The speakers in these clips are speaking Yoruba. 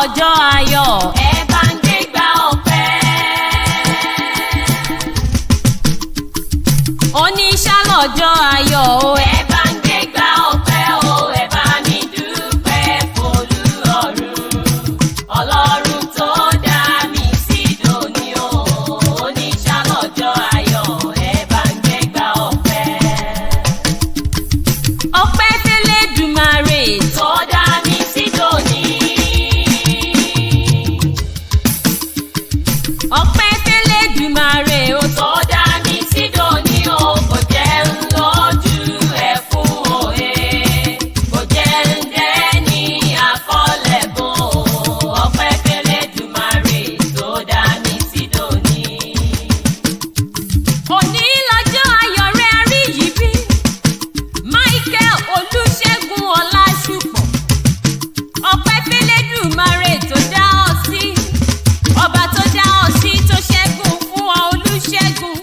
Lọ́jọ́ ayọ̀, Ẹ bá ń gbégbá ọpẹ́. Oníṣà lọ́jọ́ ayọ̀ o. Ẹ bá ń gbégbá ọpẹ́ o, ẹ bá mi dúpẹ́ f'Olú ọ̀run. Ọlọ́run tó dá mi sí dòní o, oníṣà lọ́jọ́ ayọ̀, ẹ bá ń gbégbá ọpẹ́. Ọpẹ́ f'Elédùmarè. Tó dá mi sí dòní. Ọpẹ́ f'Elédùmarè o. Tó dá mi sí dòní o, kò jẹ́ ń lójú ẹkún òye, kò jẹ́ ń dẹ́ni àkọlẹ̀kùn o, ọpẹ́ f'Elédùmarè tó dá mi sí dòní. Òní lọ́jọ́ ayọ̀ rẹ̀ Àríyìbí. Michael Olúṣẹ́gun Ọlásùpọ̀. Ọpẹ́ f'Elédùmarè tó dá ọ sí. Ọba tó dá ọ sí tó ṣẹ́gun fún ọ Olúṣẹ́gun.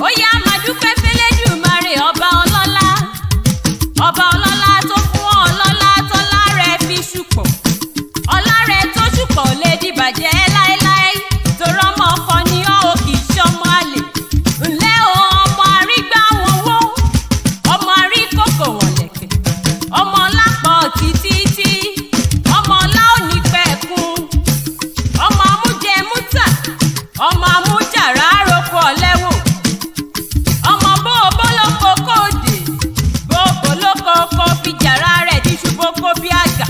Ó yá máa dúpẹ́ f'Elédùmarè ọba ọlọ́lá. Ọba ọlọ́lá tó fún ọ lọ́lá tọ́lá rẹ̀ fi ṣùpọ̀. Ọlá rẹ̀ tó ṣùpọ̀ ò lè dìbàjẹ́ láéláé. Torọ́mọ ọkọ ni ọ́ ò kì í ṣọmọ àlè. Ǹlẹ́ o ọmọ àrígbá wọn wó. Ọmọ àrí kòkò wọ̀n lẹ̀kẹ̀. Ọmọ ọlápọ̀ títí. Ọmọ ọlá ò ní pẹ̀kun. Ọmọ amújẹmútà. Ọmọ amújàrá roko ọ̀lẹ́wò. Ọmọ bó o bó lóko kóòdè. Bó o kò lóko kó fi jàrá rẹ̀ díṣu bókó bí àgà.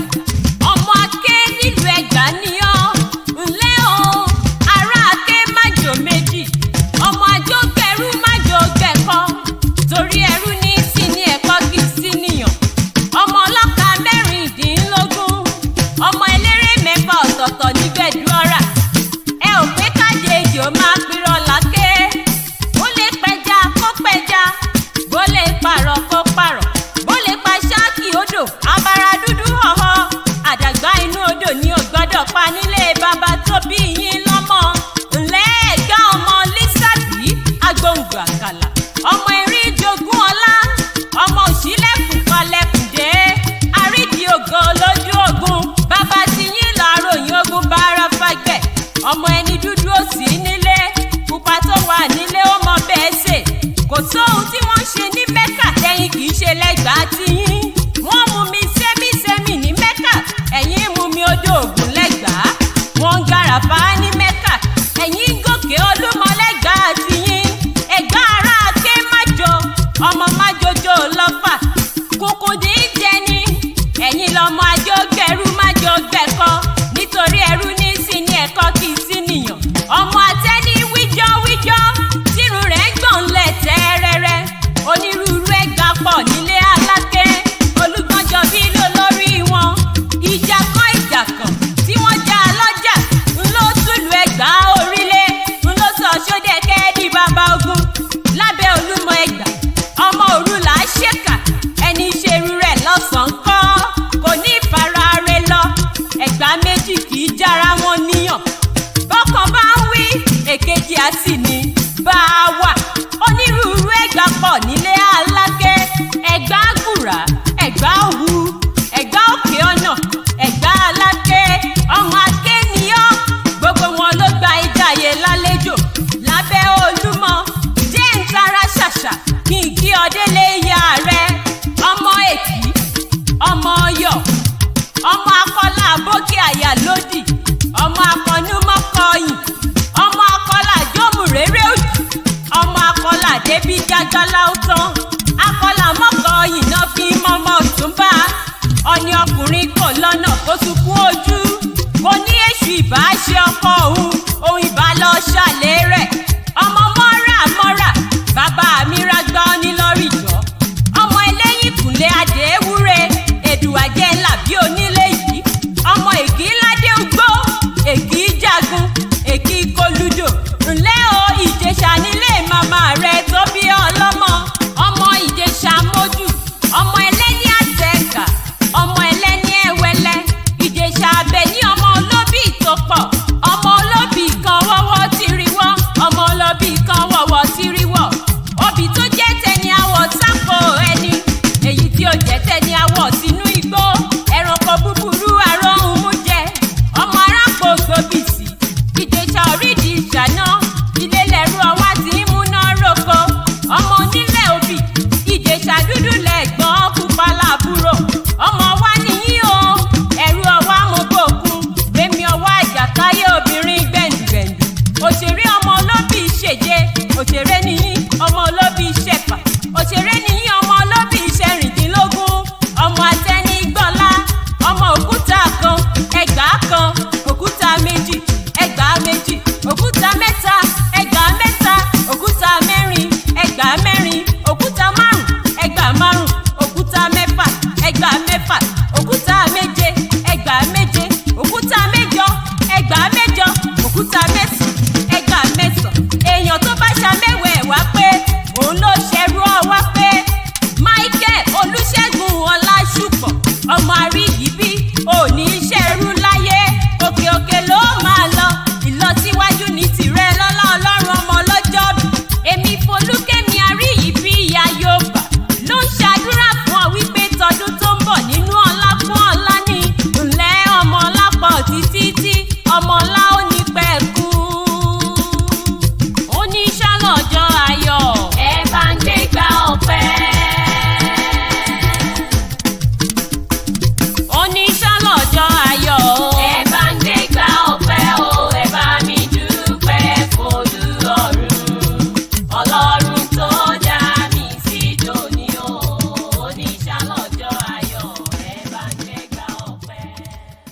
Ọmọ aké nílùú Ẹ̀gbá ni ọ́. Ǹlẹ́ o, ará aké májò méjì. Ọmọ àjò gbẹrú májò gbẹ̀kọ́. Torí ẹrú ní sí ní ẹ̀kọ́ kì í sí níyàn. Ọmọ ọlọ́ka 16. Ọmọ eléré mẹ́fà ọ̀tọ̀ọ̀tọ̀ nígbẹ̀dú ọ̀rà. Ẹ ò pé káde ejò máa pirọ̀ láké. Ó lè pẹja kó pẹja. Bó lè pààrọ̀ kó pààrọ̀. Bó lè pa ṣáàkì odò. Abara dúdú họ̀họ̀. Àdàgbà inú odò ni ò gbọ́dọ̀ pa nílé bàbá tó bí yín lọ́mọ. Ǹlẹ́ ẹ̀gá ọmọ Lísàbí agbóǹgbò àkàlà. Ọmọ erin jogún ọlá. Ọmọ òṣìlẹ̀kùn palẹ̀kùn dé. Àrídìí ògo lójú ogun. Bàbá ti yín làáròyìn ogun bára fagbẹ̀. Ọmọ ẹni dúdú ò sí nílé. Pupa tó wà nílé ó mọ bẹ́ẹ̀ sè. Kò sóhun tí wọ́n ń ṣe ní Mẹ́kà tẹ́yìn kì í ṣe lẹ́gbàá ti yín. Wọ́n mú mi sẹ́mísẹ́mì ní Mẹ́kà. Ẹ̀yin mú mi odò Ògùn lẹ́gbàá. Wọ́n ń gàràfà ní Mẹ́kà. Ẹ̀yin ń gòkè Olúmọ lẹ́gbàá ti yín. Ẹ̀gbá ará Aké májò. Ọmọ májòjò lọ́fà. Kùkùndí jẹni. Ẹ̀yin lọmọ àjọ gbẹrú májò gbẹ̀kọ. Nítorí ẹrú ní sí ní ẹ̀kọ́ kì í sí nìyàn. Ọmọ àtẹ́ni wíjọ́ wíjọ́. Tírun rẹ̀ ń gbọ̀n lẹ̀ tẹ́rẹ́rẹ́. Onírúurú ẹ̀gbá pọ̀ nílé Aláké. Olúgbọ́njọ bí ló lórí wọn. Ìjà kan ìjà kan tí wọ́n já lọ́jà. Ń ló túlù Ẹ̀gbá orílẹ̀. Ń ló sọ Ṣódẹ̀kẹ́ di bàbá ogun. Lábẹ́ Olúmọ Ẹ̀gbá. Ọmọ òru là á ṣèkà. Ẹni ṣerú rẹ̀ lọ́sàn-án kọ́. Kò ní ìfara rẹ̀ lọ. Ẹ̀gbá méjì kì í jára wọn níyàn. Bọ́kàn bá ń wí, èkejì á sì ní bá a wà. Onírúurú ẹ̀gbá pọ̀ nílé Aláké. Ẹ̀gbá Àgùrà, Ẹ̀gbá Òwu, Ẹ̀gbá Òkè Ọ̀nà, Ẹ̀gbá Aláké. Ọmọ Aké ni ọ́. Gbogbo wọn ló gba ìjàyè lálejò. Lábẹ́ Olúmọ, jẹ́ ń tara ṣàṣà kí n kí ọdẹ lé ìyá rẹ̀. Ọmọ Èkì, ọmọ Ọ̀yọ́, ọmọ akọlà àbókè àyà lódì, ọmọ akọnúmọkọyìn, ọmọ akọlà jómùréré òjì, ọmọ akọlà débi jágálá ó tán, akọlà mọkọyìn náà fi mọmọ ọ̀túnba. Ọ̀ní ọkùnrin kò lọ́nà kó sunkún ojú, kò ní èṣù ìbáṣe ọkọ òun.